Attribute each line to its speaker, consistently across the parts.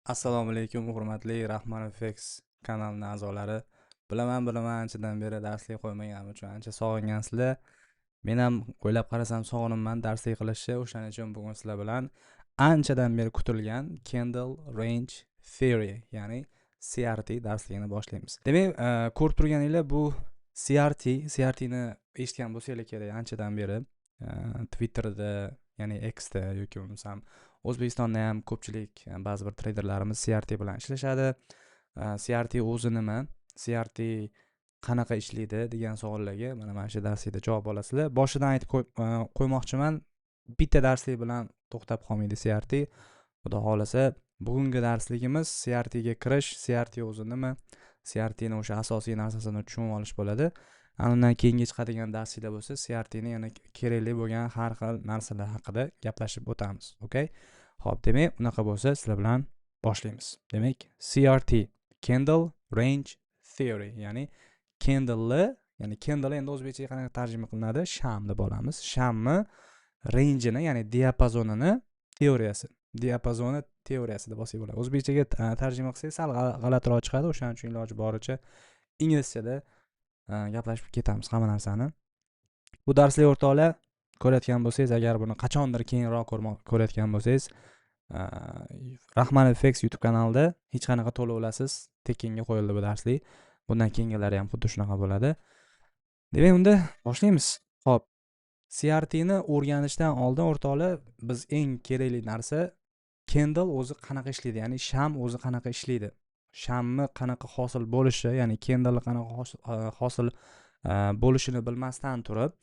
Speaker 1: Assalomu alaykum, hurmatli Rahmonov FX kanalining a'zolari. Bilaman, bilaman, anchadan beri darslik qo'ymaganim uchun ancha sog'ingansizlar. Men ham o'ylab qarasam sog'inibman darslik qilishni. O'shaning uchun bugun sizlar bilan anchadan beri kutilgan Candle Range Theory, ya'ni CRT darsligini boshlaymiz. Demak, ko'rib turganinglar bu CRT, CRT ni eshitgan bo'lsanglar kerak anchadan beri. Twitterda, ya'ni Xda yoki bo'lmasam O'zbekistonda ham ko'pchilik ba'zi bir treyderlarimiz CRT bilan ishlashadi. CRT o'zi nima? CRT qanaqa ishlaydi degan savollarga mana shu darslikda javob olasizlar. Boshidan aytib qo'ymoqchiman, bitta darslik bilan to'xtab qolmaydi CRT. Xudo xohlasa, bugungi darsligimiz CRT ga kirish, CRT o'zi nima, CRT ni o'sha asosiy narsasini tushunib olish bo'ladi. Ana undan keyingi chiqadigan darsliklar bo'lsa, CRT ni yana kerakli bo'lgan har xil narsalar haqida gaplashib o'tamiz. Okay? Xo'p, demak, unaqa bo'lsa sizlar bilan boshlaymiz. Demak, CRT, Candle Range Theory, ya'ni candle'ni, ya'ni candle endi o'zbekchaga qanaqa tarjima qilinadi? Sham deb olamiz. Shamni range'ini, ya'ni diapazonini teoriyasi. Diapazoni teoriyasi deb olsak bo'ladi. O'zbekchaga tarjima qilsak sal g'alatiroq chiqadi, o'shaning uchun iloji boricha inglizchada gaplashib ketamiz hamma narsani. Bu darslik o'rtoqlar, ko'rayotgan bo'lsangiz, agar buni qachondir keyinroq ko'rayotgan bo'lsangiz, Rahmonov FX YouTube kanalida hech qanaqa to'lovlarsiz tekinga qo'yildi bu darslik. Bundan keyingilari ham xuddi shunaqa bo'ladi. Demak, unda boshlaymiz. Xo'p, CRT ni o'rganishdan oldin o'rtoqlar, biz eng kerakli narsa candle o'zi qanaqa ishlaydi, ya'ni sham o'zi qanaqa ishlaydi. Shamni qanaqa hosil bo'lishi, ya'ni candle qanaqa hosil bo'lishini bilmasdan turib,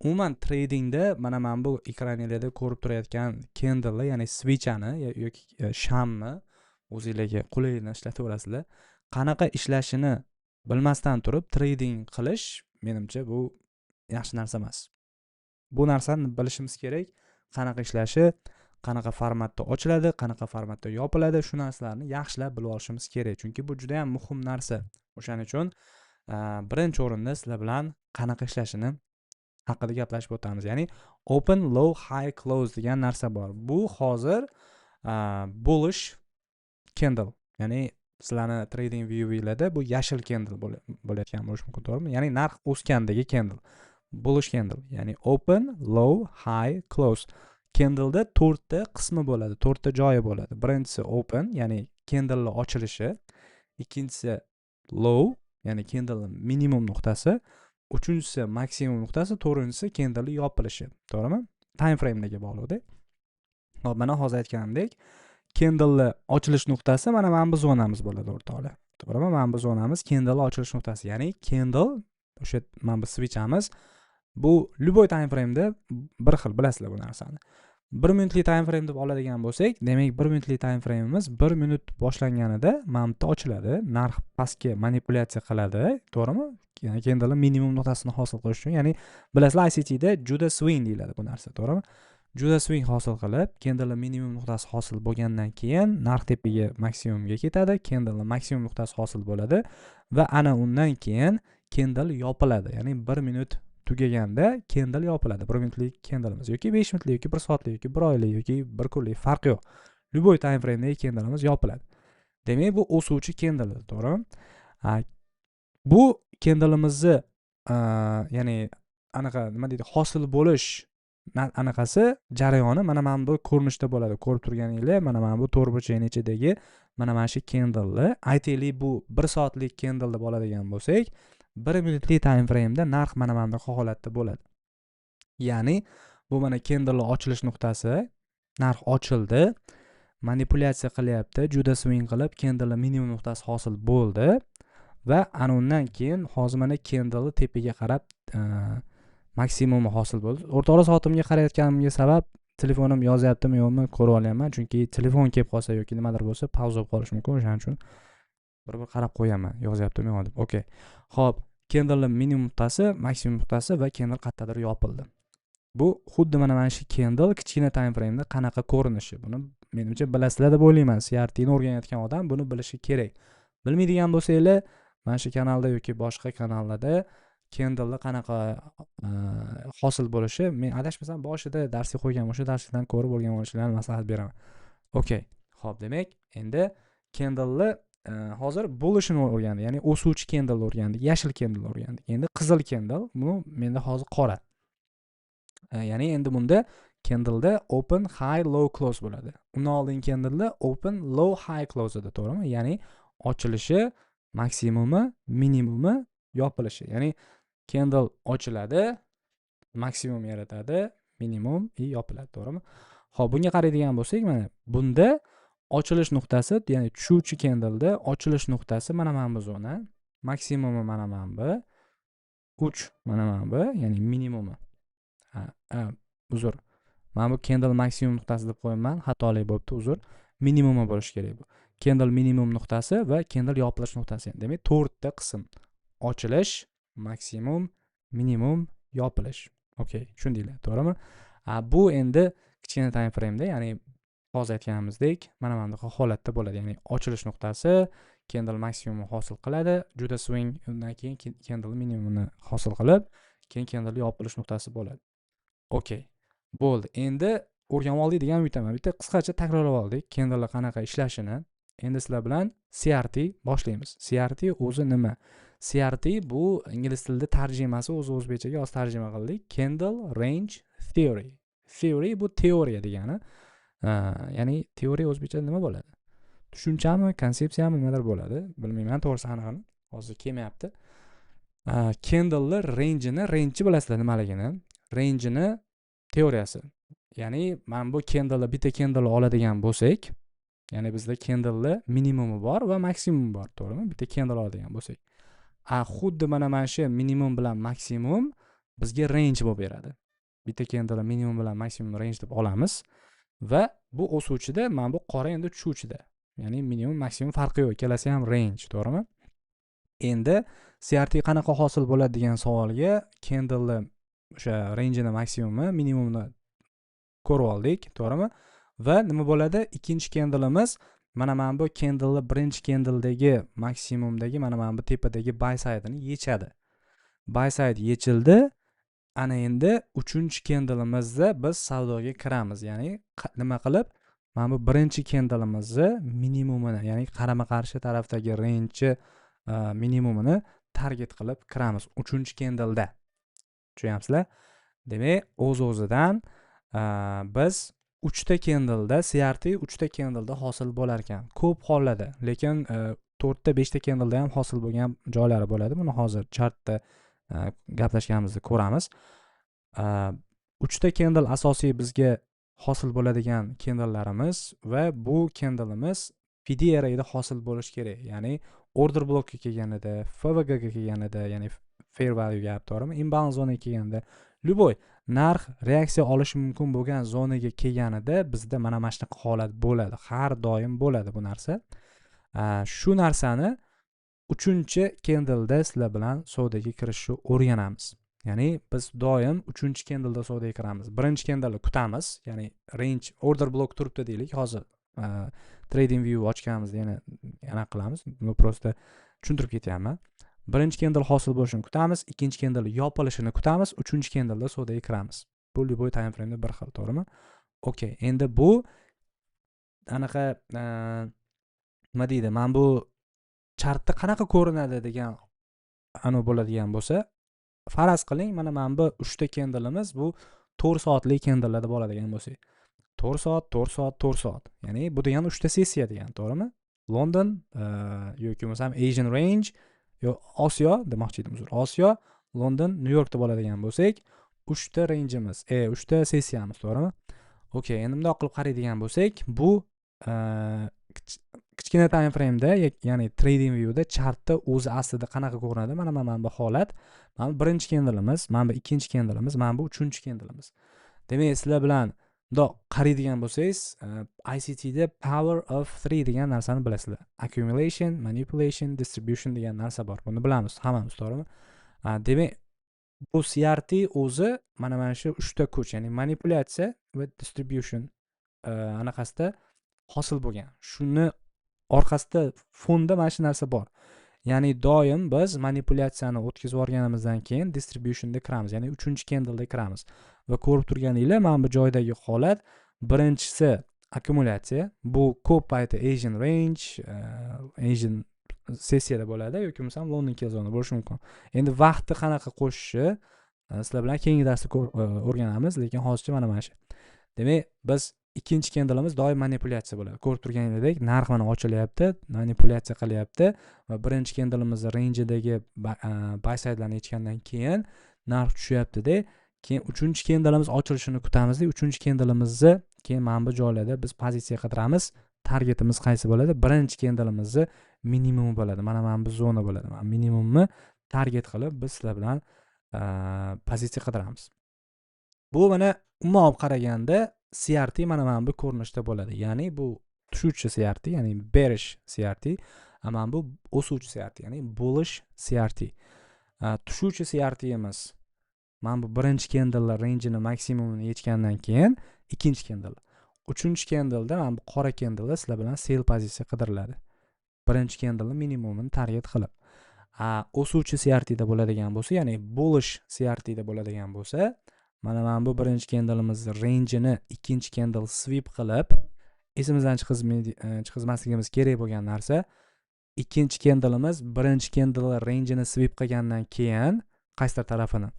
Speaker 1: umuman tradingda mana bu ekraninglarda ko'rib turayotgan candle, ya'ni свеча ni yoki shamni o'zinglarga qulayini ishlataverasizlar. Qanaqa ishlashini bilmasdan turib trading qilish menimcha bu yaxshi narsa emas. Bu narsani bilishimiz kerak, qanaqa ishlashi, qanaqa formatda ochiladi, qanaqa formatda yopiladi, shu narsalarni yaxshilab bilib olishimiz kerak, chunki bu juda ham muhim narsa. O'shaning uchun birinchi o'rinda sizlar bilan qanaqa ishlashini haqida gaplashib o'tamiz. Ya'ni open, low, high, close degan narsa bor. Bu hozir bullish candle, ya'ni sizlarni trading view'larda bu yashil candle bo'layotgan bo'lishi mumkin, to'g'rimi? Ya'ni narx o'sgandagi candle, bullish candle, ya'ni open, low, high, close. Candle'da to'rtta qismi bo'ladi, to'rtta joyi bo'ladi. Birinchisi open, ya'ni candlening ochilishi, ikkinchisi low, ya'ni candlening minimum nuqtasi, uchinchisi maksimum nuqtasi, to'rtinchisi candlening yopilishi, to'g'rimi? Time frame'larga bog'liqda. Hop, mana hozir aytganimdek, candlening ochilish nuqtasi mana bu zonamiz bo'ladi o'rtoqlar. To'g'rimi? Mana bu zonamiz candle ochilish nuqtasi, ya'ni candle o'sha mana bu свеча miz, bu любой time frame'da bir xil, bilasizlar bu narsani. 1 minutlik time frame deb oladigan bo'lsak, demak 1 minutlik time frame'imiz 1 minut boshlanganida mana bu yerda ochiladi, narx pastga manipulyatsiya qiladi, to'g'rimi? Ya'ni candle minimum nuqtasini hosil qilish uchun, ya'ni bilasizlar ICT da juda swing deyiladi bu narsa, to'g'rimi? Juda swing hosil qilib, candle minimum nuqtasi hosil bo'lgandan keyin narx tepaga maksimumga ketadi, candle maksimum nuqtasi hosil bo'ladi va ana undan keyin candle yopiladi. Ya'ni 1 minut tugaganda candle yopiladi. 1 minutlik candleimiz yoki 5 minutlik yoki 1 soatlik yoki 1 oylik yoki 1 kunlik farqi yo'q. Любой time frame'dagi candleimiz yopiladi. Demak, bu o'suvchi candle, to'g'rimi? Bu candleimizni, ya'ni anaqa nima deydi, hosil bo'lish anaqasi jarayoni mana bu ko'rinishda bo'ladi. Ko'rib turganinglar mana bu to'rtburchakning ichidagi mana shu candle'ni, aytaylik bu 1 soatlik candle deb oladigan bo'lsak, 1 minutlik time frame'da narx mana bunaqa holatda bo'ladi. Ya'ni bu mana candle ochilish nuqtasi, narx ochildi, manipulyatsiya qilyapti, juda swing qilib candle minimum nuqtasi hosil bo'ldi va ana undan keyin hozir mana candle tepaga qarab maksimumi hosil bo'ldi. O'rtoqlar, soatimga qarayotganimga sabab telefonim yozyaptimi yo'qmi ko'rib olyapman, chunki telefon kelib qolsa yoki nimadir bo'lsa pauza bo'lib qolishi mumkin, o'shaning uchun bir qarab qo'yaman yozyaptimi yo'qmi deb. Okay. Xo'p, candle minimum nuqtasi, maksimum nuqtasi va candle qayerdadir yopildi. Bu xuddi mana shu candle kichkina time frame'da qanaqa ko'rinishi. Buni menimcha bilasizlar deb o'ylayman. CRT ni o'rganayotgan odam buni bilishi kerak. Bilmaydigan bo'lsanglar, mana shu kanalda yoki boshqa kanallarda candle'da qanaqa hosil bo'lishi, men adashmasam boshida darsga qo'ygan o'sha darsdan ko'rib o'rganib olishinglarni maslahat beraman. Okay. Xo'p, demak, endi candleni hozir bullishini o'rgandik, ya'ni o'suvchi candle o'rgandik, yashil candle o'rgandik. Endi qizil candle, bu menda hozir qora. Ya'ni endi bunda candleda open, high, low, close bo'ladi. Undan oldingi candleda open, low, high, close edi, to'g'rimi? Ya'ni ochilishi, maksimumi, minimumi, yopilishi. Ya'ni candle ochiladi, maksimum yaratadi, minimum и yopiladi, to'g'rimi? Xo'p, bunga qaraydigan bo'lsak, mana bunda ochilish nuqtasi, ya'ni tushuvchi candleda ochilish nuqtasi mana bu zona, maksimumi mana bu, 3 mana bu, ya'ni minimumi. Ha, uzr. Mana bu candle maksimum nuqtasi deb qo'yibman, xatolik bo'libdi, uzr. Minimumi bo'lishi kerak bu. Candle minimum nuqtasi va candle yopilish nuqtasi. Demak, to'rtta qism: ochilish, maksimum, minimum, yopilish. Okey, tushundinglar, to'g'rimi? Bu endi kichkina time frame'da, ya'ni hozir aytganimizdek, mana bunaqa holatda bo'ladi. Ya'ni ochilish nuqtasi candle maksimumni hosil qiladi, juda swing, undan keyin candle minimumini hosil qilib, keyin candle yopilish nuqtasi bo'ladi. Okey, bo'ldi. Endi o'rganib oldik degan umiddaman. Bitta qisqacha takrorlab oldik candlelar qanaqa ishlashini. Endi sizlar bilan CRT boshlaymiz. CRT o'zi nima? CRT bu ingliz tilida tarjimasi, o'zi o'zbekchaga hozir tarjima qildik. Candle Range Theory. Theory bu teoriya degani. Ya'ni teoriya o'zbekchada nima bo'ladi? Tushunchami, konsepsiyami, nimadir bo'ladi. Bilmayman to'g'risi anig'ini. Hozir kelmayapti. Candlelar range'ini, range'ni bilasizlar nimaligini. Range'ini teoriyasi. Ya'ni mana bu candle'ni, bitta candle oladigan bo'lsak, ya'ni bizda candle'ni minimumi bor va maksimumi bor, to'g'rimi? Bitta candle oladigan bo'lsak. Xuddi mana shu minimum bilan maksimum bizga range bo'lib beradi. Bitta candle minimum bilan maksimum range deb olamiz va bu o'suvchida, mana bu qora endi tushuvchida. Ya'ni minimum maksimum farqi yo'q, ikkalasi ham range, to'g'rimi? Endi CRT qanaqa hosil bo'ladi degan savolga candle'ni o'sha range'ini maksimumi, minimumini ko'rib oldik, to'g'rimi? Va nima bo'ladi? Ikkinchi candle'imiz mana bu candle'ni birinchi candle'dagi maksimumdagi mana bu tepadagi buy side'ini yechadi. Buy side yechildi. Ana endi uchinchi candle'imizda biz savdoga kiramiz. Ya'ni nima qilib? Mana bu birinchi candle'imizni minimumini, ya'ni qarama-qarshi tarafdagi range'i minimumini target qilib kiramiz uchinchi candle'da. Tushunyapsizlar? Demak, o'z-o'zidan biz uchta candle'da CRT uchta candle'da hosil bo'lar ekan. Ko'p hollarda, lekin 4ta 5ta candle'da ham hosil bo'lgan joylari bo'ladi. Buni hozir chartda gaplashganimizda ko'ramiz. Uchta candle asosiy bizga hosil bo'ladigan candle'larimiz va bu candle'imiz PD arrayda hosil bo'lishi kerak. Ya'ni order blockka kelganida, FVG ga kelganida, ya'ni fair value gap, to'g'rimi? Imbalance zonaga kelganda, любой narx reaksiya olishi mumkin bo'lgan zonaga kelganida bizda mana shunaqa holat bo'ladi. Har doim bo'ladi bu narsa. Shu narsani uchinchi candle'da sizlar bilan savdoga kirishni o'rganamiz. Ya'ni biz doim uchinchi candle'da savdoga kiramiz. Birinchi candle'ni kutamiz, ya'ni range order block turibdi deylik. Hozir trading view ochganimizda yana qilamiz. Buni просто tushuntirib ketyapman. Birinchi candle hosil bo'lishini kutamiz, ikkinchi candle yopilishini kutamiz, uchinchi candle'da savdoga kiramiz. Bu любой time frame'da bir xil, to'g'rimi? Okey, endi bu anaqa nima deydi? Mana bu chartda qanaqa ko'rinadi degan anu bo'ladigan bo'lsa, faraz qiling, mana bu uchta candle'imiz bu 4 soatlik candle'lar deb oladigan bo'lsak. 4 soat, 4 soat, 4 soat. Ya'ni bu degani uchta sessiya degani, to'g'rimi? London yoki bo'lmasam Asian Range yo Osiyo demoqchi edim, uzr. Osiyo, London, Nyu York deb oladigan bo'lsak, uchta range'imiz, uchta sessiyamiz, to'g'rimi? Okey, endi bundoq qilib qaraydigan bo'lsak, bu kichkina time frame'da, ya'ni trading view'da chartda o'zi aslida qanaqa ko'rinadi? Mana bu holat. Mana bu birinchi candle'imiz, mana bu ikkinchi candle'imiz, mana bu uchinchi candle'imiz. Demak, sizlar bilan bundoq qaraydigan bo'lsangiz, ICTda power of 3 degan narsani bilasizlar. Accumulation, manipulation, distribution degan narsa bor. Buni bilamiz hammamiz, to'g'rimi? Demak, bu CRT o'zi mana shu uchta kuch, ya'ni manipulyatsiya va distribution anaqasida hosil bo'lgan. Shuni orqasida fonda mana shu narsa bor. Ya'ni doim biz manipulyatsiyani o'tkazib yuborganimizdan keyin distributionda kiramiz, ya'ni uchinchi candleda kiramiz. Va ko'rib turganinglar, mana bu joydagi holat, birinchisi Akkumulyatsiya bu ko'p payti Asian range, Asian sessiyada bo'ladi yoki bo'lmasam London killzone bo'lishi mumkin. Endi vaqtni qanaqa qo'shishi sizlar bilan keyingi darsda o'rganamiz, lekin hozircha mana shu. Demak, biz ikkinchi candleimiz doim manipulyatsiya bo'ladi. Ko'rib turganingizdek, narx mana ochilyapti, manipulyatsiya qilyapti va birinchi candleimizni rangeidagi buy sidelarni yechgandan keyin narx tushyapti-da. Keyin uchinchi candleimiz ochilishini kutamizda, uchinchi candleimizni keyin mana bu joylarda biz pozitsiya qidiramiz. Targetimiz qaysi bo'ladi? Birinchi candleimizni minimumi bo'ladi. Mana bu zona bo'ladi. Mana minimumni target qilib biz sizlar bilan pozitsiya qidiramiz. Bu mana umuman olib qaraganda CRT mana bu ko'rinishda bo'ladi. Ya'ni bu tushuvchi CRT, ya'ni bearish CRT, mana bu o'suvchi CRT, ya'ni bullish CRT. Tushuvchi CRT emas. Mana bu birinchi candlelar rangeini maksimumini yechgandan keyin ikkinchi candle. Uchinchi candleda, mana bu qora candleda sizlar bilan sell pozitsiya qidiriladi. Birinchi candlening minimumini target qilib. O'suvchi CRT da bo'ladigan bo'lsa, ya'ni bullish CRT da bo'ladigan bo'lsa, mana bu birinchi candleimiz rangeini ikkinchi candle sweep qilib, esimizdan chiqizmasligimiz kerak bo'lgan narsa, ikkinchi candleimiz birinchi candle rangeini sweep qilgandan keyin qaysidir tarafini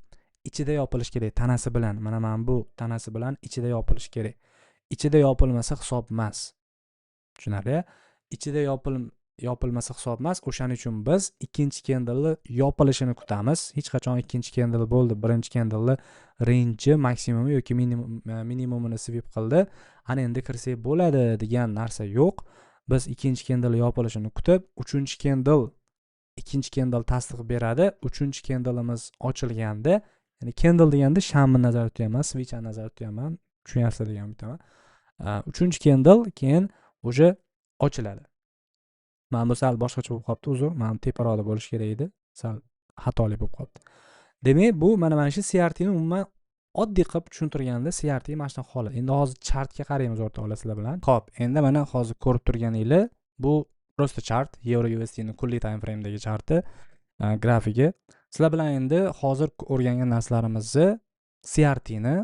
Speaker 1: ichida yopilish kerak, tanasi bilan. Mana bu tanasi bilan ichida yopilish kerak. Ichida yopilmasa hisob emas. Tushunarli? Ichida yopilmasa hisob emas. O'shaning uchun biz ikkinchi candleni yopilishini kutamiz. Hech qachon ikkinchi candle bo'ldi, birinchi candleni range maksimumi yoki minimumini sweep qildi, ana endi kirsak bo'ladi degan narsa yo'q. Biz ikkinchi candle yopilishini kutib, uchinchi candle ikkinchi candle tasdiq beradi. Uchinchi candleimiz ochilganda, ya'ni candle deganda shamni nazarda tutyapman, switchni nazarda tutyapman, tushunyapsizlar degan umiddaman. Uchinchi candle keyin уже ochiladi. Mana bu sal boshqacha bo'lib qolibdi, uzr, mana bu teparoqda bo'lishi kerak edi, sal xatolik bo'lib qolibdi. Demak, bu mana shu CRT ni umuman oddiy qilib tushuntirganda CRT mana shunaqa holat. Endi hozir chartga qaraymiz o'rtoqlar sizlar bilan. Xo'p, endi mana hozir ko'rib turganinglar bu просто chart, Euro USD ni kunlik time frame'dagi charti, grafigi. Sizlar bilan endi hozir o'rgangan narsalarimizni CRT ni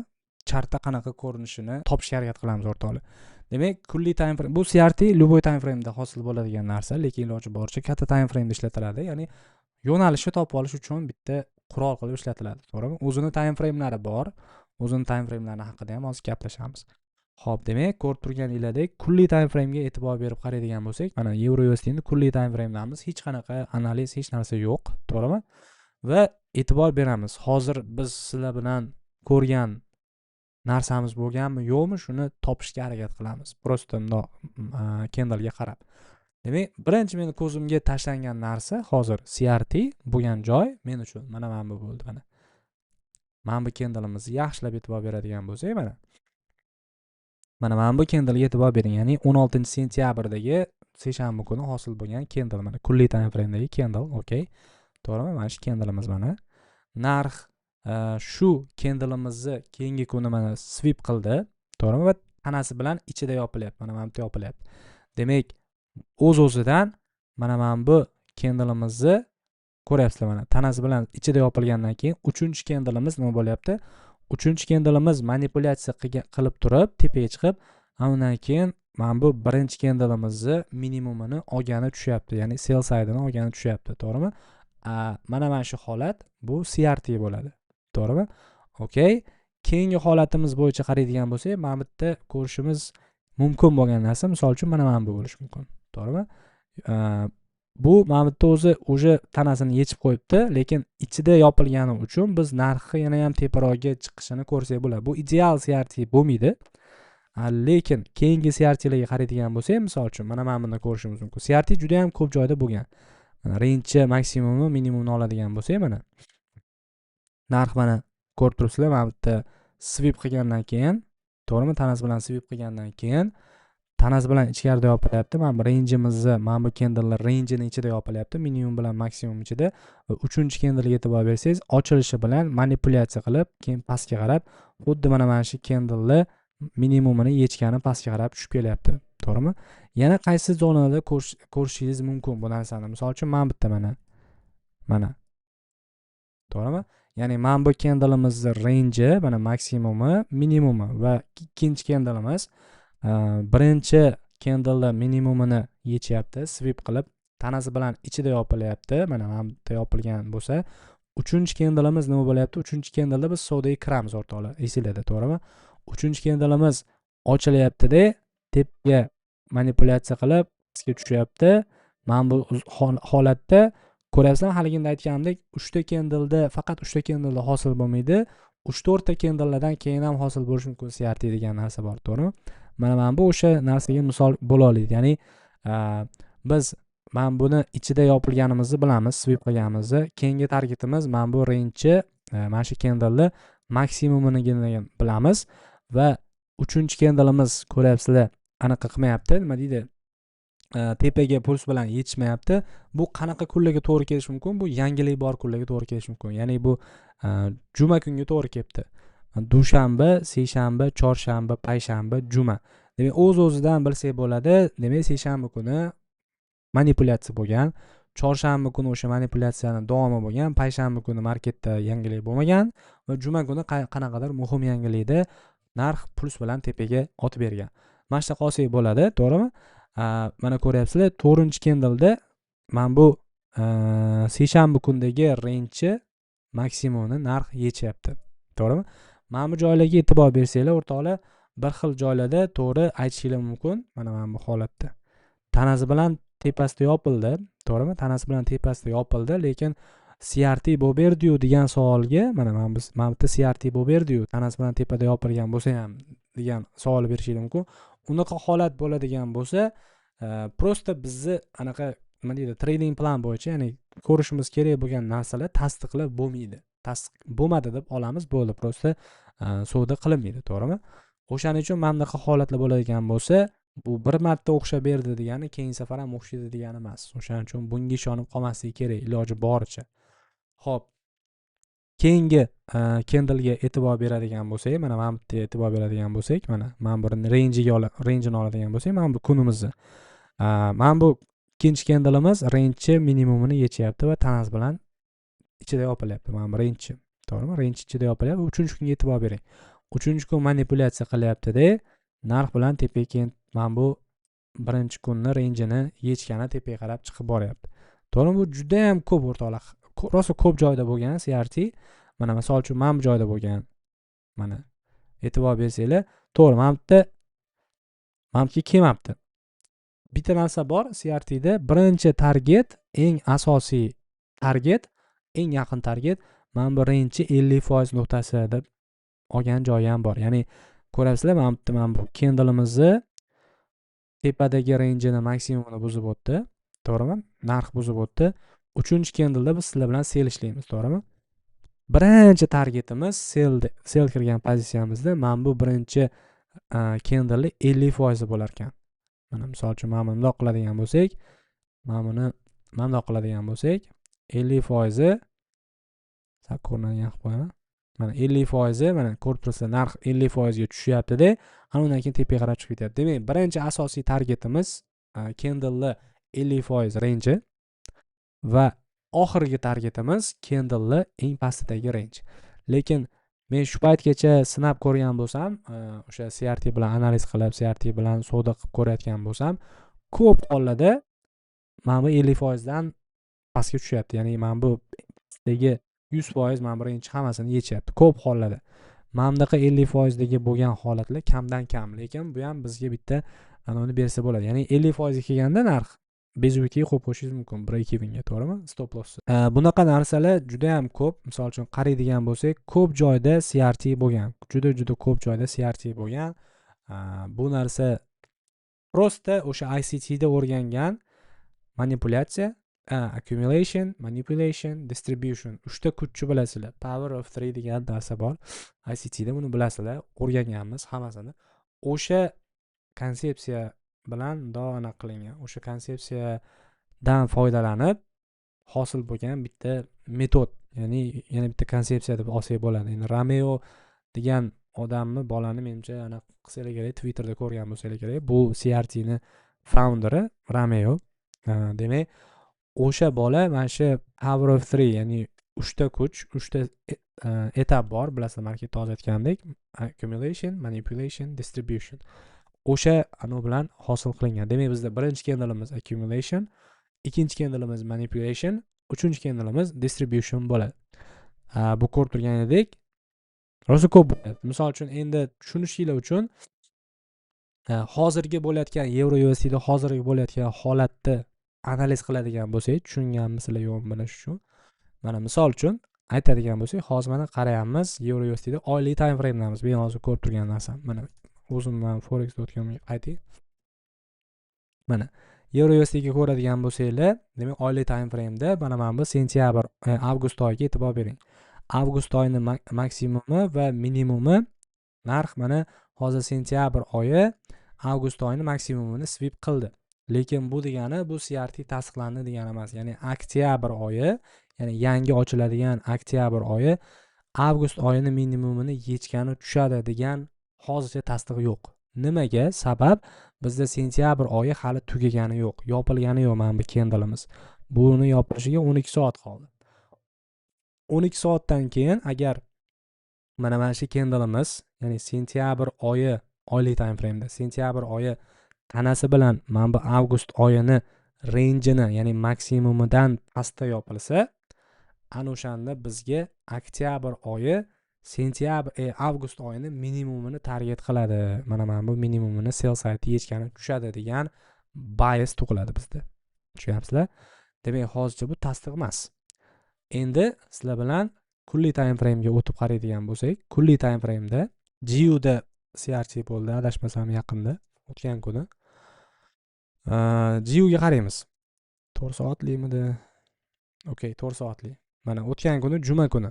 Speaker 1: chartda qanaqa ko'rinishini topishga harakat qilamiz o'rtoqlar. Demak, kunlik time frame, bu CRT любой time frame'da hosil bo'ladigan narsa, lekin iloji boricha katta time frame'da ishlatiladi. Ya'ni yo'nalishni topib olish uchun bitta qurol qilib ishlatiladi, to'g'rimi? O'zini time frame'lari bor. O'zini time frame'lari haqida ham hozir gaplashamiz. Xo'p, demak, ko'rib turganinglardek, kunlik time frame'ga e'tibor berib qaraydigan bo'lsak, mana Euro USD ni kunlik time frame'damiz, hech qanaqa analiz, hech narsa yo'q, to'g'rimi? Va e'tibor beramiz. Hozir biz sizlar bilan ko'rgan narsamiz bo'lganmi, yo'qmi, shuni topishga harakat qilamiz. Просто bundoq candlega qarab. Demak, birinchi meni ko'zimga tashlangan narsa hozir CRT bo'lgan joy men uchun mana bu bo'ldi mana. Mana bu candleimizni yaxshilab e'tibor beradigan bo'lsak, mana. Mana bu candlega e'tibor bering. Ya'ni 16-sentyabrdagi seshanba kuni hosil bo'lgan candle mana kunlik time frame'dagi candle, okey. To'g'rimi? Mana shu candleimiz mana. Narx shu candleimizni keyingi kuni mana sweep qildi, to'g'rimi? Va tanasi bilan ichida yopilyapti. Mana bu yerda yopilyapti. Demak, o'z-o'zidan mana bu candleimizni ko'ryapsizlar mana tanasi bilan ichida yopilgandan keyin uchinchi candleimiz nima bo'lyapti? Uchinchi candleimiz manipulyatsiya qilib turib tepaga chiqib, undan keyin mana bu birinchi candleimizni minimumini olgani tushyapti, ya'ni sell side'ini olgani tushyapti, to'g'rimi? Mana shu holat bu CRT bo'ladi, to'g'rimi? Okey. Keyingi holatimiz bo'yicha qaraydigan bo'lsak, mana bu yerda ko'rishimiz mumkin bo'lgan narsa, misol uchun mana bu bo'lishi mumkin, to'g'rimi? Bu mana bu yerda o'zi уже tanasini yechib qo'yibdi, lekin ichida yopilgani uchun biz narxi yana ham teparoqga chiqishini ko'rsak bo'ladi. Bu ideal CRT bo'lmaydi. Lekin keyingi CRTlarga qaraydigan bo'lsak, misol uchun mana buni ko'rishimiz mumkin. CRT juda ham ko'p joyda bo'lgan. Mana range maksimumi, minimumini oladigan bo'lsak, mana narx mana ko'rib turibsizlar, mana bu yerda sweep qilgandan keyin, to'g'rimi? Tanasi bilan sweep qilgandan keyin tanasi bilan ichkarida yopilyapti. Mana bu rangeimizni, mana bu candlelar rangeini ichida yopilyapti, minimum bilan maksimum ichida. Va uchinchi candlega e'tibor bersangiz, ochilishi bilan manipulyatsiya qilib, keyin pastga qarab, xuddi mana shu candleni minimumini yechgani pastga qarab tushib kelyapti, to'g'rimi? Yana qaysi zonada ko'rishingiz mumkin bu narsani? Misol uchun mana bu yerda mana. To'g'rimi? Ya'ni mana bu candleimizni range, mana maksimumi, minimumi va ikkinchi candleimiz Birinchi candleni minimumini yechyapti, sweep qilib, tanasi bilan ichida yopilyapti. Mana bu yerda yopilgan bo'lsa, uchinchi candleimiz nima bo'lyapti? Uchinchi candleda biz savdoga kiramiz, o'rtoqlar, esinglarda, to'g'rimi? Uchinchi candleimiz ochilyapti-da, tepaga manipulyatsiya qilib pastga tushyapti. Mana bu holatda ko'ryapsizlar, haliginda aytganimdek, uchta candleda, faqat uchta candleda hosil bo'lmaydi, uch to'rtta candlelardan keyin ham hosil bo'lishi mumkin CRT degan narsa bor, to'g'rimi? Mana bu o'sha narsaga misol bo'la oladi. Ya'ni biz mana buni ichida yopilganimizni bilamiz, sweep qilganimizni. Keyingi targetimiz mana bu range, mana shu candleni maksimumini bilamiz va uchinchi candleimiz, ko'ryapsizlar, anaqa qilmayapti, nima deydi, tepaga puls bilan yetishmayapti. Bu qanaqa kunlarga to'g'ri kelishi mumkin? Bu yangilik bor kunlarga to'g'ri kelishi mumkin. Ya'ni bu juma kunga to'g'ri kelibdi. Dushanba, seshanba, chorshanba, payshanba, juma. Demak, o'z o'zidan bilsak bo'ladi. Demak, seshanba kuni manipulyatsiya bo'lgan, chorshanba kuni o'sha manipulyatsiyani davomi bo'lgan, payshanba kuni marketda yangilik bo'lmagan va juma kuni qanaqadir muhim yangilikda narx puls bilan tepaga otib bergan. Mana shunaqa olsak bo'ladi, to'g'rimi? Mana ko'ryapsizlar, to'rtinchi candleda mana bu seshanba kundagi range maksimumni narx yechyapti, to'g'rimi? Mana bu joylarga e'tibor bersanglar, o'rtoqlar, bir xil joylarda to'g'ri aytishinglar mumkin. Mana bu holatda tanasi bilan tepasida yopildi, to'g'rimi? Tanasi bilan tepasida yopildi, lekin CRT bo'lib berdiyu degan savolga, mana biz mana bu yerda CRT bo'lib berdiyu, tanasi bilan tepada yopilgan bo'lsa ham degan savol berishingiz mumkin. Unaqa holat bo'ladigan bo'lsa, просто bizni anaqa, nima deydi, trading plan bo'yicha, ya'ni ko'rishimiz kerak bo'lgan narsalar tasdiqlab bo'lmaydi. Tasdiq bo'lmadi deb olamiz, bo'ldi, просто savdo qilinmaydi, to'g'rimi? O'shaning uchun mana bunaqa holatlar bo'ladigan bo'lsa, bu bir marta o'xshab berdi degani keyingi safar ham o'xshaydi degani emas. O'shaning uchun bunga ishonib qolmaslik kerak iloji boricha. Xo'p, keyingi candlega e'tibor beradigan bo'lsak, mana bu yerga e'tibor beradigan bo'lsak, mana bu rangeini oladigan bo'lsak, mana bu kunimizni, mana bu ikkinchi candleimiz range minimumini yechyapti va tanasi bilan ichida yopilyapti. Mana bu range, to'g'rimi? Range ichida yopilyapti. Uchinchi kunga e'tibor bering. Uchinchi kun manipulyatsiya qilyapti-da, narx bilan tepaga, keyin mana bu birinchi kunni rangeini yechgani tepaga qarab chiqib boryapti. To'g'rimi? Bu juda ham ko'p, o'rtoqlar. Rosa ko'p joyda bo'lgan CRT. Mana misol uchun mana bu joyda bo'lgan. Mana e'tibor bersanglar, to'g'ri, mana bu yerda mana bu yerga kelmabdi. Bitta narsa bor CRTda, birinchi target, eng asosiy target, eng yaqin target mana bu range 50% nuqtasi deb olgan joyi ham bor. Ya'ni ko'rasizlar, mana bu yerda mana bu candleimizni tepadagi rangeini maksimumini buzib o'tdi, to'g'rimi? Narx buzib o'tdi. Uchinchi candleda biz sizlar bilan sell ishlaymiz, to'g'rimi? Birinchi targetimiz sell kirgan pozitsiyamizda mana bu birinchi candleni 50% bo'lar ekan. Mana misol uchun mana bundoq qiladigan bo'lsak, mana buni mana bundoq qiladigan bo'lsak, 50% sal ko'rinadigan qilib qo'yaman. Mana 50%, mana ko'rib turibsizlar, narx 50% ga tushyapti-da, ana undan keyin tepaga qarab chiqib ketyapti. Demak, birinchi asosiy targetimiz candleni 50% range va oxirgi targetimiz candleni eng pastidagi range. Lekin men shu paytgacha sinab ko'rgan bo'lsam, o'sha CRT bilan analiz qilib, CRT bilan savdo qilib ko'rayotgan bo'lsam, ko'p hollarda mana bu 50% dan pastga tushyapti. Ya'ni mana bu pastdagi 100% mana bu range hammasini yechyapti ko'p hollarda. Mana bunaqa 50% dagi bo'lgan holatlar kamdan kam, lekin bu ham bizga bitta anavini bersa bo'ladi. Ya'ni 50% ga kelganda narx безубыток ga qo'yib qo'yishingiz mumkin, break evenga, to'g'rimi? Stop loss. Bunaqa narsalar juda ham ko'p. Misol uchun qaraydigan bo'lsak, ko'p joyda CRT bo'lgan. Juda juda ko'p joyda CRT bo'lgan. Bu narsa просто o'sha ICT da o'rgangan manipulyatsiya, accumulation, manipulation, distribution. Uchta kuchni bilasizlar. Power of 3 degan narsa bor. ICT da buni bilasizlar, o'rganganmiz hammasini. O'sha konsepsiya bilan mundoq anaqa qilingan. O'sha konsepsiyadan foydalanib hosil bo'lgan bitta metod, ya'ni yana bitta konsepsiya deb olsak bo'ladi. Endi Romeo degan odamni, bolani menimcha anaqa qilsanglar kerak, Twitterda ko'rgan bo'lsanglar kerak. Bu CRT ni founderi Romeo. Demak, o'sha bola mana shu Power of 3, ya'ni uchta kuch, uchta etap bor, bilasizlar, marketda hozir aytgandek, accumulation, manipulation, distribution. O'sha anavi bilan hosil qilingan. Demak, bizda birinchi candleimiz accumulation, ikkinchi candleimiz manipulation, uchinchi candleimiz distribution bo'ladi. Bu ko'rib turganingizdek rosa ko'p bo'ladi. Misol uchun, endi tushunishinglar uchun hozirgi bo'layotgan yevro USDda hozirgi bo'layotgan holatni analiz qiladigan bo'lsak, tushunganmisizlar, yo'qmi bilish uchun, mana misol uchun aytadigan bo'lsak, hozir mana qarayapmiz, yevro USDda oylik time framedamiz. Men hozir ko'rib turgan narsam, mana o'zim man forex.comga qaytay. Mana yevro USDga ko'radigan bo'lsanglar, demak, oylik time frameda mana bu sentyabr, avgust oyiga e'tibor bering. Avgust oyini maksimumi va minimumi. Narx mana hozir sentyabr oyi avgust oyini maksimumini sweep qildi, lekin bu degani bu CRT tasdiqlandi degani emas. Ya'ni oktyabr oyi, ya'ni yangi ochiladigan oktyabr oyi avgust oyini minimumini yechgani tushadi degan hozircha tasdiq yo'q. Nimaga? Sabab, bizda sentyabr oyi hali tugagani yo'q, yopilgani yo'q. Mana bu candleimiz, buni yopilishiga 12 soat qoldi. 12 soatdan keyin agar mana shu candleimiz, ya'ni sentyabr oyi, oylik time frameda sentyabr oyi tanasi bilan mana bu avgust oyini rangeini, ya'ni maksimumidan pastda yopilsa, ana o'shanda bizga oktyabr oyi sentyabr avgust oyini minimumini target qiladi, mana bu minimumini sell side yechgani tushadi degan bias tug'iladi bizda. Tushunyapsizlar? Demak, hozircha bu tasdiq emas. Endi sizlar bilan kunlik time framega o'tib qaraydigan bo'lsak, kunlik time frameda GUda CRT bo'ldi, adashmasam, yaqinda, o'tgan kuni. GUga qaraymiz. 4 soatlikmidi? Okey, 4 soatlik. Mana o'tgan kuni, juma kuni,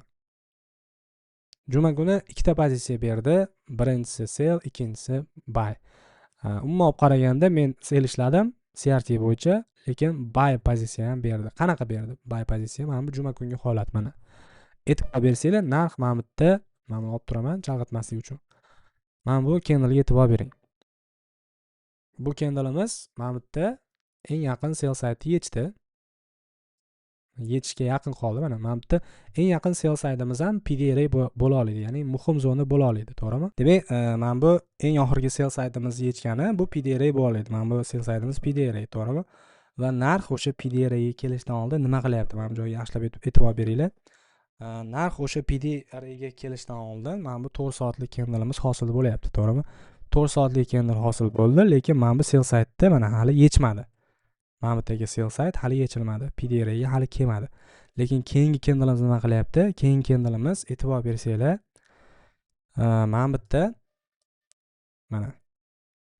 Speaker 1: juma kuni ikkita pozitsiya berdi: birinchisi sell, ikkinchisi buy. Umuman olib qaraganda, men sell ishladim CRT bo'yicha, lekin buy pozitsiya ham berdi. Qanaqa berdi buy pozitsiya? Mana bu juma kungi holat. Mana e'tibor bersanglar, narx mana bu yerda, mana buni olib turaman chalg'itmaslik uchun. Mana bu candlega e'tibor bering. Bu candleimiz mana bu yerda eng yaqin sell sideni yechdi, yechishga yaqin qoldi. Mana bu yerda eng yaqin sell sideimiz ham PDRA bo'la oladi, ya'ni muhim zona bo'la oladi, to'g'rimi? Demak, mana bu eng oxirgi sell sideimizni yechgani bu PDRA bo'la oladi. Mana bu sell sideimiz PDRA, to'g'rimi? Va narx o'sha PDRAga kelishdan oldin nima qilyapti? Mana bu joyga yaxshilab e'tibor beringlar. Narx o'sha PDRAga kelishdan oldin mana bu 4 soatlik candleimiz hosil bo'lyapti, to'g'rimi? 4 soatlik candle hosil bo'ldi, lekin mana bu sell sideni mana hali yechmadi. Mana bu yerdagi sell side hali yechilmadi, PDRAga hali kelmadi. Lekin keyingi candleimiz nima qilyapti? Keyingi candleimiz, e'tibor bersanglar, mana bu yerda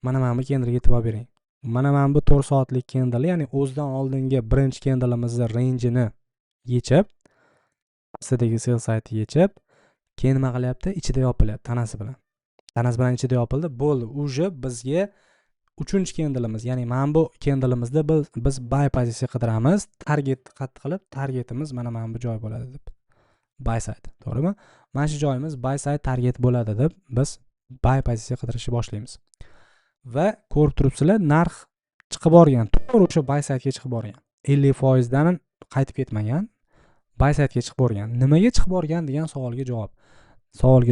Speaker 1: mana bu candlega e'tibor bering. Mana bu 4 soatlik candle, ya'ni o'zidan oldingi birinchi candleimizni rangeini yechib, pastidagi sell sideni yechib, keyin nima qilyapti? Ichida yopilyapti tanasi bilan, tanasi bilan ichida yopildi. Bo'ldi, уже bizga uchinchi candleimiz, ya'ni mana bu candleimizda biz buy pozitsiya qidiramiz. Target qattiq qilib, targetimiz mana bu joy bo'ladi deb, buy side, to'g'rimi? Mana shu joyimiz buy side target bo'ladi deb biz buy pozitsiya qidirishni boshlaymiz. Va ko'rib turibsizlar, narx chiqib borgan, to'g'ri o'sha buy sidega chiqib borgan, 50%dan qaytib ketmagan, buy sidega chiqib borgan. Nimaga chiqib borgan degan savolga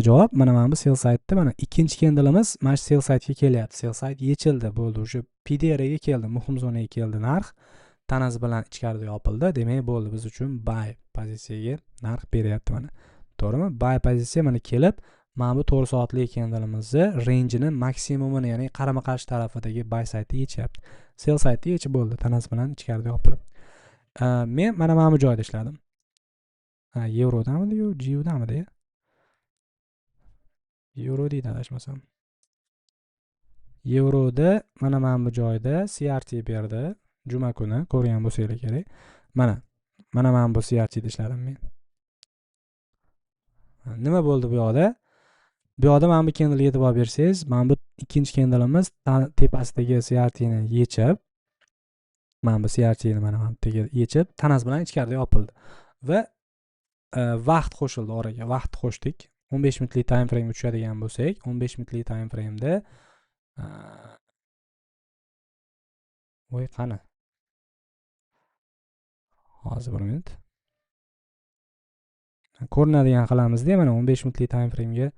Speaker 1: javob mana bu sell sideda. Mana ikkinchi candleimiz mana shu sell sidega kelyapti. Sell side yechildi, bo'ldi, уже PDRga keldi, muhim zonaga keldi. Narx tanasi bilan ichkarida yopildi. Demak, bo'ldi, biz uchun buy pozitsiyaga narx beryapti mana, to'g'rimi? Buy pozitsiya mana kelib, mana bu 4 soatlik candleimizni rangeini maksimumini, ya'ni qarama qarshi tarafidagi buy sideni yechyapti. Sell sideni yechib bo'ldi, tanasi bilan ichkarida yopilib. Men mana bu joyda ishladim. Ha, yevrodamidi yo GUdamidi? Yevro deydi, adashmasam. Yevroda mana bu joyda CRT berdi juma kuni, ko'rgan bo'lsanglar kerak. Mana bu CRTda ishladim men. Nima bo'ldi bu yoqda? Bu yoqda mana bu candlega e'tibor bersangiz, mana bu ikkinchi candleimiz tepasidagi CRTni yechib, mana bu CRTni mana bu yerga yechib, tanasi bilan ichkarida yopildi va vaqt qo'shildi oraga, vaqt qo'shdik. 15 minutlik time framega tushadigan bo'lsak, 15 minutlik time frameda, voy, qani, hozir bir minut, ko'rinadigan qilamizda. Mana 15 minutlik time framega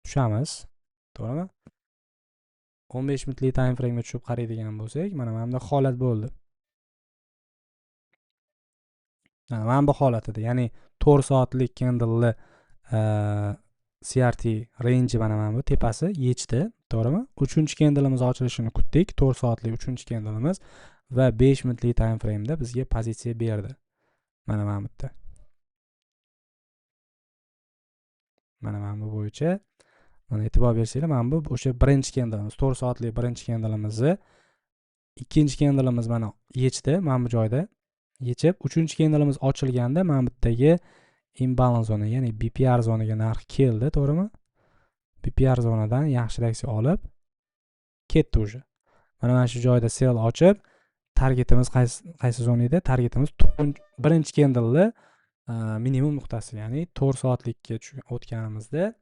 Speaker 1: tushamiz, to'g'rimi? 15 minutlik time frame'ga tushib qaraydigan bo'lsak, mana bunda holat bo'ldi. Mana bu holatida, ya'ni 4 soatlik candle'li CRT range mana bu tepasi yechdi, to'g'rimi? 3-candle'imiz ochilishini kutdik, 4 soatlik 3-candle'imiz va 5 minutlik time frame'da bizga pozitsiya berdi. Mana bu yerda. Mana bu bo'yicha mana e'tibor bersanglar, mana bu o'sha birinchi candle'imiz, 4 soatlik birinchi candle'imizni, ikkinchi candle'imiz mana yechdi, mana bu joyda yechib, 3-candle'imiz ochilganda mana bu yerdagi imbalance zona, ya'ni BPR zonaga narx keldi, to'g'rimi? BPR zonadan yaxshi reaksiya olib ketdi уже. Mana shu joyda sell ochib, targetimiz qaysi zona edi? Targetimiz birinchi candle'ni minimum nuqtasi, ya'ni 4 soatlikka o'tganimizda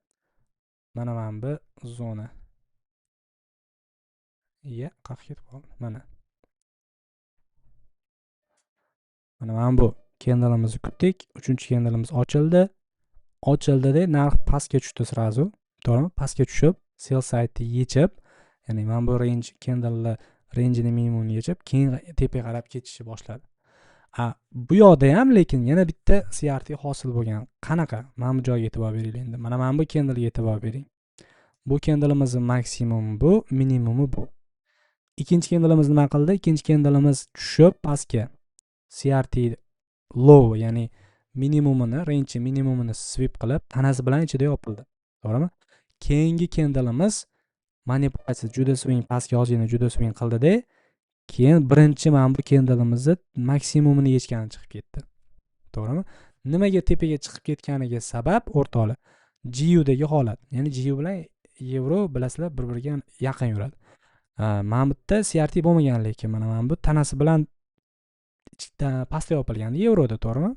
Speaker 1: mana bu zona. Ya, qayerga ketib qoldi? Mana. Mana bu candle'imizni kutdik. 3-candle'imiz ochildi. Ochildi-da narx pastga tushdi srazu, to'g'rimi? Pastga tushib, sell side'ni yechib, ya'ni mana bu range candle'ni range'ini minimumini yechib, keyin tepaga qarab ketishni boshladi. Bu yoqda ham lekin yana bitta CRT hosil bo'lgan. Qanaqa? Mana bu joyga e'tibor beringlar endi. Mana bu candle'ga e'tibor bering. Bu candle'imizning maksimumi bu, minimumi bu. Ikkinchi candle'imiz nima qildi? Ikkinchi candle'imiz tushib pastga CRT low, ya'ni minimumini, range minimumini sweep qilib, tanasi bilan ichida yopildi. To'g'rimi? Keyingi candle'imiz manipulyatsiya juda swing pastga ozgina juda swing qildi-da, keyin birinchi mana bu candle'imizni maksimumini yechgani chiqib ketdi. To'g'rimi? Nimaga tepaga chiqib ketganiga sabab o'rtoqlar, GU dagi holat. Ya'ni GU bilan yevro bilasizlar bir-biriga yaqin yuradi. Mana bu yerda CRT bo'lmagan, lekin mana bu tanasi bilan pastda yopilgan yevroda, to'g'rimi?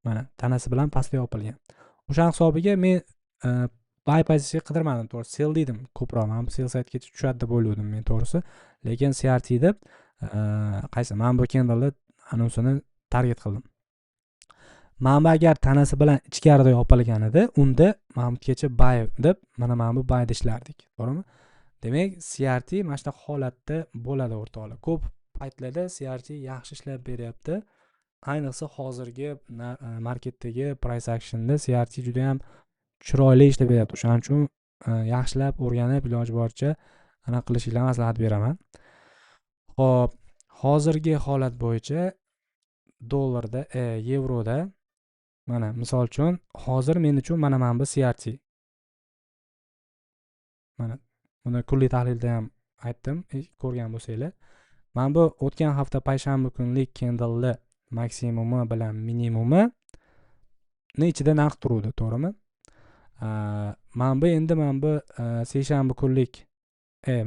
Speaker 1: Mana tanasi bilan pastda yopilgan. O'sha hisobiga men buy pozitsiya qidirmadim, to'g'ri, sell dedim ko'proq. Mana bu sell side'ga tushadi deb o'yladim men to'g'risi. Lekin CRT deb qaysi mana bu candle'ni anonsini target qildim. Mana bu agar tanasi bilan ichkarida yopilganida, unda mana bu yergacha buy deb mana bu buy ishlardik, to'g'rimi? Demak, CRT mana shunaqa holatda bo'ladi o'rtoqlar. Ko'p paytlarda CRT yaxshi ishlab beryapti. Ayniqsa hozirgi marketdagi price actionda CRT juda ham chiroyli ishlab beryapti. O'shaning uchun yaxshilab o'rganib, iloji boricha anaqa qilishinglarni maslahat beraman. Xo'p, hozirgi holat bo'yicha dollarda, yevroda mana misol uchun hozir men uchun mana bu CRT. Mana buni kunlik tahlilda ham aytdim, ko'rgan bo'lsanglar. Mana bu o'tgan hafta payshanba kunlik candle'li maksimumi bilan minimumi ni ichida narx turuvdi, to'g'rimi? Mana bu endi mana bu seshanba kunlik,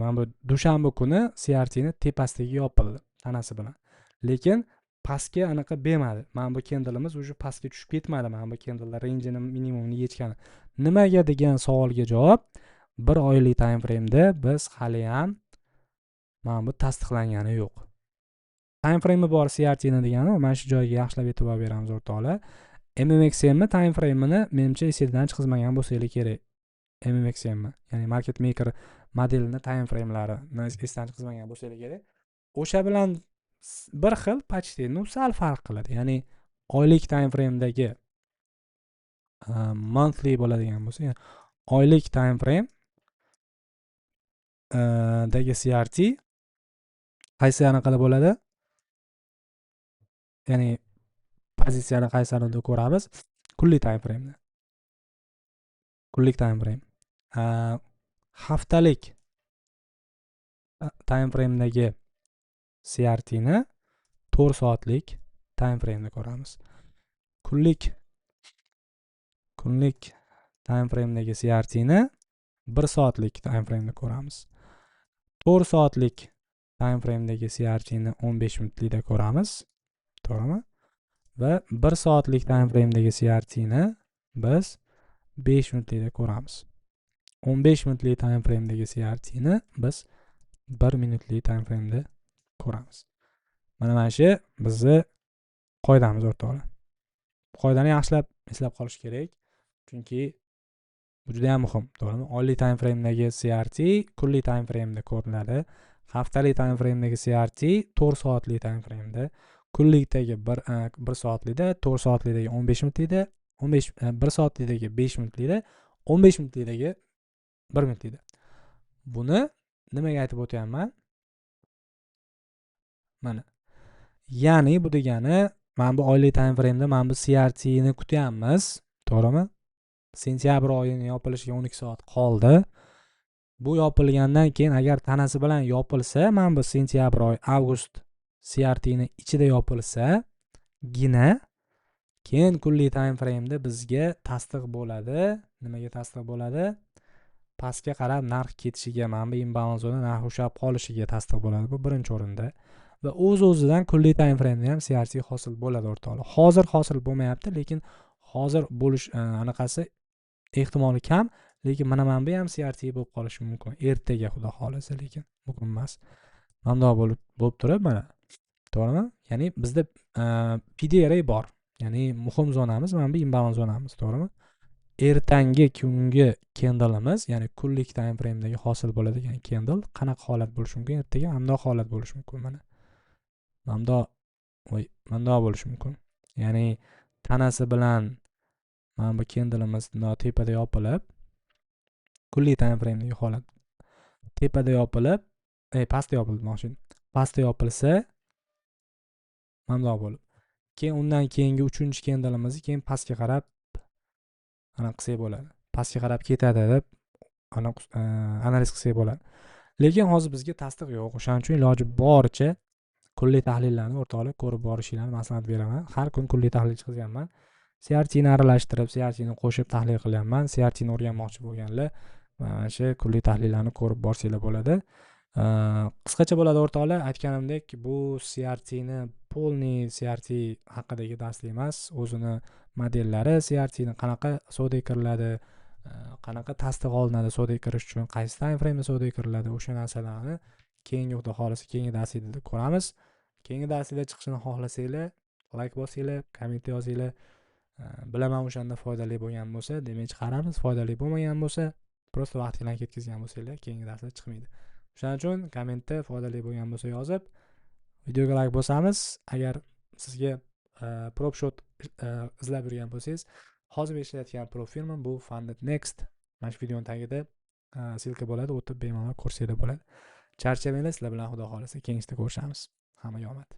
Speaker 1: mana bu dushanba kuni CRT ni tepasidagi yopildi tanasi bilan. Lekin pastga anaqa bermadi. Mana bu candle'imiz уже pastga tushib ketmadi. Mana bu candle'lar range'ini minimumini yechgani. Nimaga degan savolga javob, bir oylik time frame'da biz hali ham mana bu tasdiqlangani yo'q. Time frame'i bor CRT ni degani, mana shu joyga yaxshilab e'tibor beramiz o'rtoqlar. MMXM ni time frame'ini menimcha esingizdan chiqizmagan bo'lsangiz kerak. MMXM, ya'ni market maker modelini time frame'larini esdan chiqizmagan bo'lsangiz kerak. O'sha bilan bir xil почти, ну sal farq qiladi. Ya'ni oylik time frame'dagi monthly bo'ladigan bo'lsa, ya'ni oylik time frame dagi CRT qaysi anaqada bo'ladi? Ya'ni pozitsiyani qaysi anaqada ko'ramiz? Kunlik time frame'da. Kunlik time frame. Haftalik time frame'dagi CRT ni 4 soatlik time frame'da ko'ramiz. Kunlik time frame'dagi CRT ni 1 soatlik time frame'da ko'ramiz. 4 soatlik time frame'dagi CRT ni 15 minutlikda ko'ramiz, to'g'rimi? Va 1 soatlik time frame'dagi CRT ni biz 5 minutlikda ko'ramiz. 15 minutlik time frame'dagi CRT ni biz 1 minutlik time frame'da ko'ramiz. Mana shu bizni qoidamiz o'rtoqlar. Bu qoidani yaxshilab eslab qolish kerak, chunki Bu juda ham muhim, to'g'rimi? Oylik time frame'dagi CRT kunlik time frame'da ko'rinadi. Haftalik time frame'dagi CRT 4 soatlik time frame'da, kunlikdagi 1 soatlikda, 4 soatlikdagi 15 minutlikda, 15 1 soatlikdagi 5 minutlikda, 15 minutlikdagi 1 minutlikda. Buni nimaga aytib o'tyapman? Mana. Ya'ni bu degani mana bu oylik time frame'da mana bu CRT ni kutyapmiz, to'g'rimi? Sentyabr oyining yopilishiga 12 soat qoldi. Bu yopilgandan keyin agar tanasi bilan yopilsa, mana bu sentyabr oyi avgust CRT ni ichida yopilsa gina keyin kunlik time frame'da bizga tasdiq bo'ladi. Nimaga tasdiq bo'ladi? Pastga qarab narx ketishiga, mana bu imbalans zona narx ushlab qolishiga tasdiq bo'ladi. Bu birinchi o'rinda. Va o'z-o'zidan kunlik time frame'da ham CRT hosil bo'ladi o'rtoqlar. Hozir hosil bo'lmayapti, lekin hozir bo'lish anaqasi ehtimoli kam, lekin mana bu ham CRT bo'lib qolishi mumkin ertaga, xudo xohlasa, lekin bugun emas. Bundoq bo'lib turib mana, to'g'rimi? Ya'ni bizda PDRA bor. Ya'ni muhim zonamiz mana bu imbalans zonamiz, to'g'rimi? Ertangi kungi candleimiz, ya'ni kunlik time frame'dagi hosil bo'ladigan candle qanaqa holat bo'lishi mumkin? Ertaga bundoq holat bo'lishi mumkin mana. Bundoq, voy, bundoq bo'lishi mumkin. Ya'ni tanasi bilan mana bu candleimiz bundoq tepada yopilib, kunlik time frame'dagi holat tepada yopilib, pastda yopildi demoqchi. Pastda yopilsa bundoq bo'lib, keyin undan keyingi uchinchi candleimizni keyin pastga qarab ana qilsak bo'ladi. Pastga qarab ketadi deb ana analiz qilsak bo'ladi. Lekin hozir bizga tasdiq yo'q. O'shaning uchun iloji boricha kunlik tahlillarni o'rtoqlar ko'rib borishinglarni maslahat beraman. Har kun kunlik tahlil chiqazyapman. CRT ni aralashtirib, CRT ni qo'shib tahlil qilyapman. CRT ni o'rganmoqchi bo'lganlar mana shu kunlik tahlillarni ko'rib borsanglar bo'ladi. Qisqacha bo'ladi o'rtoqlar. Aytganimdek, bu CRT ni polniy CRT haqidagi darslik emas, o'zini modellari, CRT ni qanaqa savdoga kiriladi, qanaqa tasdiq olinadi savdoga kirish uchun, qaysi time frame'da savdoga kiriladi, o'sha narsalarni keyingi, xudo xohlasa, keyingi darslikda ko'ramiz. Keyingi darslikda chiqishini xohlasanglar, like bosinglar, komment yozinglar. Bilaman o'shanda foydali bo'lgan bo'lsa, demak chiqaramiz, foydali bo'lmagan bo'lsa, prosta vaqtinglarni ketkazgan bo'lsanglar, keyingi darsda chiqmaydi. O'shaning uchun kommentda foydali bo'lgan bo'lsa yozib, videoga like bosamiz. Agar sizga prop shot izlab yurgan bo'lsangiz, hozir ishlayotgan prop firmam bu Funded Next. Mana shu videoning tagida ссылка bo'ladi, o'tib bemalol ko'rsanglar bo'ladi. Charchamanglar, sizlar bilan xudo xohlasa keyingisida ko'rishamiz. Hammaga omad.